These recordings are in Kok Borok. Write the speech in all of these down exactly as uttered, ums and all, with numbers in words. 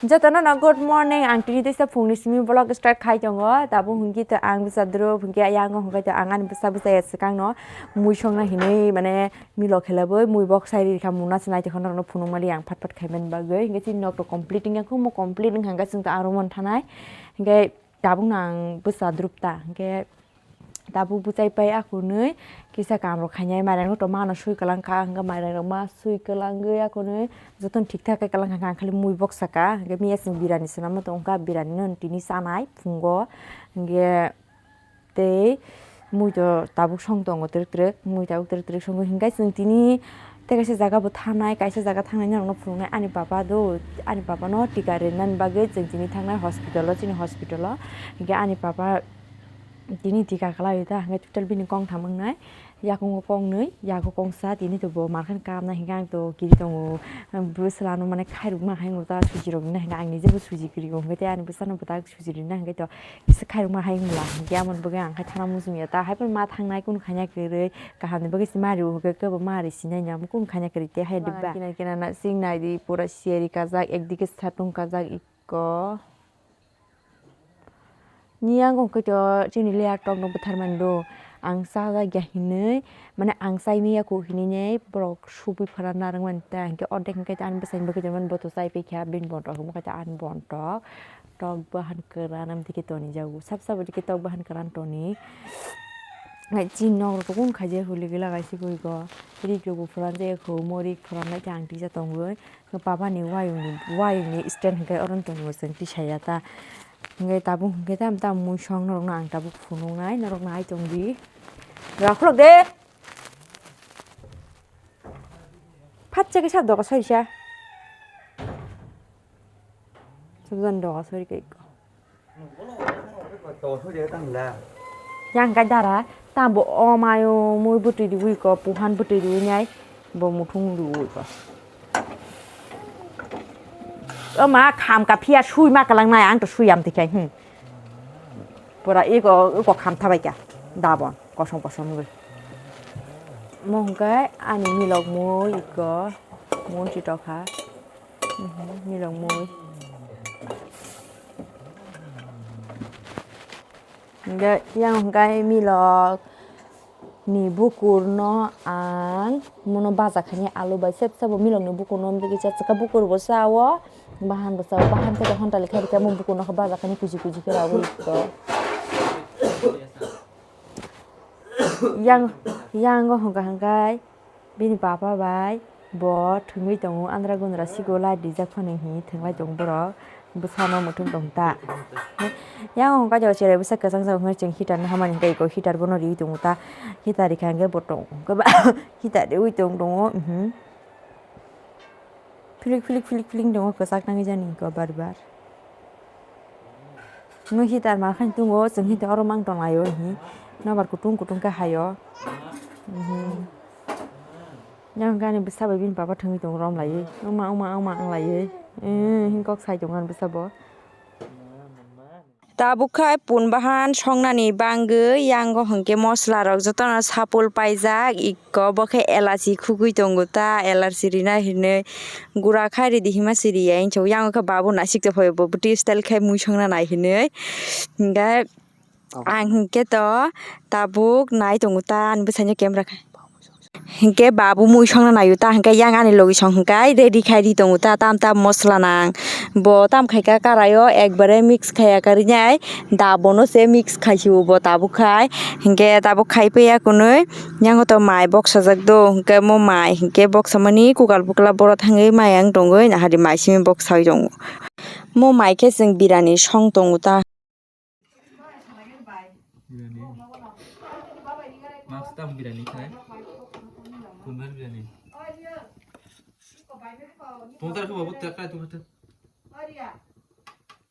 Jotono no good morning, ang tini teisa phungni simi vlog start khai tongo. Tabuk hwnkhe to ang bwsa drup hwnkhe, yango hwnkhe to ang ani bwsa bwsa ya swkang no mui songna hinwi, mane, milo khelabwi mui bok sai ri kha, muna se naitokha norokno phunukmali ang phat phat khaimani bagwi. Hwnkhe chini nok to complete wngya kho, mo complete wngkha hwnkhe chwng to aro mon thanai. Hwnkhe tabukno ang bwsa drup ta, hwnkhe tabuk bwchai pai akunwi kisa kamrok khainai, mairangrok to mano sui kwlang kha, hwnkhe mairangrok ma sui kwlangwi akunwi jotono thik thak khe kwlang kha, ang khali mui bok saka, hwnkhe miya chwng birani swnamwi tongkha, birani no tini chanai phungo, hwnkhe tei mui to tabuk song tongo twrwk twrwk, mui tabuk twrwk twrwk songo, hwnkhe chwng tini tei kaisa jaga bo thangnai, kaisa jaga thangnai norokno phunuknai ani baba do, ani baba no tika rinani bagwi chwng tini thangnai hospital o, chini hospital o, hwnkhe ani baba tini tika kwlai ta, hwnkhe total bini kong tham wngnai, yakungo kong nwi, yago kong sa, tini to bo markhan kamna hwnkhe ang to kiri tongo, bwsla no mane khairokma hai wngkha, suji rok nai hwnkhe ang nije bo suji kwrwi o, hwnkhe tei ani bwsa no bwtak suji rwna hwnkhe to kisa khairokma hai wngla, hwnkhe amoni bagwi ang khai thana muchung ya ta, hai phano ma thangnai kunu khaina kwrwi, kaham ni bagwi se ma rw hwnkhe kebo ma rw sinai ya, kunu khaina kwrwi tei hai dibba. Kina kina na sing nai di, pura siyari kajak, ekdike satung kajak ikko. Ni ang khe to chini layer tok no bwthar mani do. Ang chajak ya hinwi, mane ang chai manya kho hinwi nei borok subui phara narwk mani ta, hwnkhe ordek hwnkhe ani bwsai ni bagwi tongmani bo to chai pai kha, bini bo tok hwnkhe ani bo tok, tok bahan kwran am tike toni jago, sab sabo tike tok bahan kwran toni. Chini nok rok kunu khaijak holi gwi lagai sigwi go, rik rok bo phuran jaya kho, mo rik phuran lai khe ang tisa tongwi. Baba ni wayung ni, wayung ni stand hwnkhe oro tongwi chwng tisaya ta. Hwnkhe tabuk hwnkhe tam tam mui song norokno ang tabuk phunuknai, norok nai tongdi. Rakhulok de. Phatsa khe sab doga soisa. Sabjani doga sori khe. Yang kai dara, tambo o mayo mui bwtwi riwi ko, puhan bwtwi riwi nai, bo muthung riwi ko. O ma kham ka phiya sui ma kalang nai, ang to sui am tikai, hmm. Pura iko, iko kham thabai ka, dabon, kosom kosom gwi. Mo hwnkhe ani milok mui iko, mun chitokha. Mhm, milok mui. Hingke yang hingke milok ni bukur no ang mono baja khaini alu bai sep sabo milok ni bukur no omtiki cha chwkha bukur bo cha o bahan bo cha o bahan khe honta likha rikha mo bukur no khe baja khaini kuji kuji khe rawi to. Yang, yang o hwnka hwnkhe bini papa bai bo thwngwi tongo, andra gundra sigo light rijak phano hinwi thwnglai tongo borok, bwsano muthung tong ta. Yang o hwnka o cherai bwsa kwchang jak hwnwi chwng heater no hamani hwnka eko heater bono riwi tongo ta, heater rikha hwnkhe bo tongo hwnka ba heater riwi tong tongo, mhm. Philik, philik, philik, philik tongo, kwchak nangwi jani bar bar. Nwng heater ma khain tongo, chwng heater oro mang tong laio hi. Nobar kutung kutung khe haio. Mhm. Yang gani bwsa bai bini baba thwngwi tongo rom laiwi. Wngma, wngma, wngma wng laiwi. Eh, hin kok sai tongo ani bwsa bo. Tabuk khai pun bahan songnani bangwi yango hwnkhe mosola rok jotono sapul paijak, ikko bo khe elachi khugwi tongo ta, elachi rina hinwi gura khai ridi hima siriya hinwi yango khe babu naisik tongphai bo bwtwi style khai mui songna nai hinwi. Hingkhe ang hwnkhe to tabuk nai tongo ta ani bwsaino camera khai. Hinkhe babu mui songna naio ta, hinkhe yang ani logi song hinkhe ready khai ri tongo ta, tam tam mosola nang. Bo tam khai kha karai o ekbare mix khaiya karwi nai, da bono se mix khai si o bo tabuk khai. Hinkhe tabuk khai paiya kunui, yango to mai boksajak do, hinkhe mo mai hinkhe boksamani kugal bukla boro thangwi mai ang tongwi nahari mai simi boksawi tongo. Mo mai khe chwng birani song tongo ta. Birani. Mask tam birani khai. Tumber birani. Tumber ke babu tak kai tumber tak.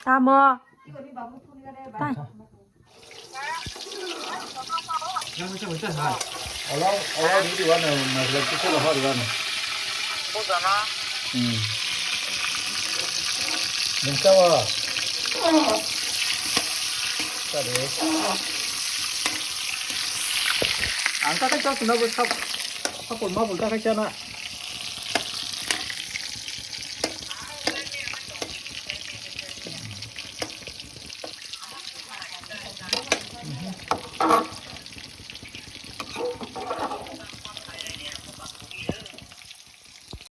Tamo. Tang. Yang macam macam ha. Olah olah di mana masalah kita lah di mana. Hmm. Minta wa. Tadi. Angka kan kau kena bersap. Apa mau buka kan sana?